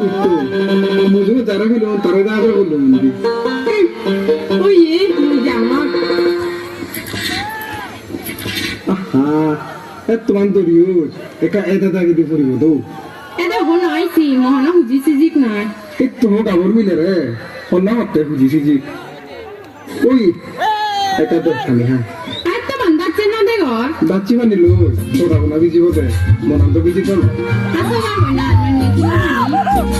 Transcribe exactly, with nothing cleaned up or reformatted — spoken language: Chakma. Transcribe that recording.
Mujunge jare pilo, tare da aja gollo indi. Oi, ye, mui jamot. Aha, ettoman doriyo, ekka eda dagi di poribo do. Eda hon aisi, mo hono huji sijik nai. Etto mo gabur mile re, honna hotte huji sijik. Oi, ekka dor pani ha. Ettoman dacche no degor. Dacche pani loi, tora bona bijibo de, monan do biji tolo. Asa ba honna, mane.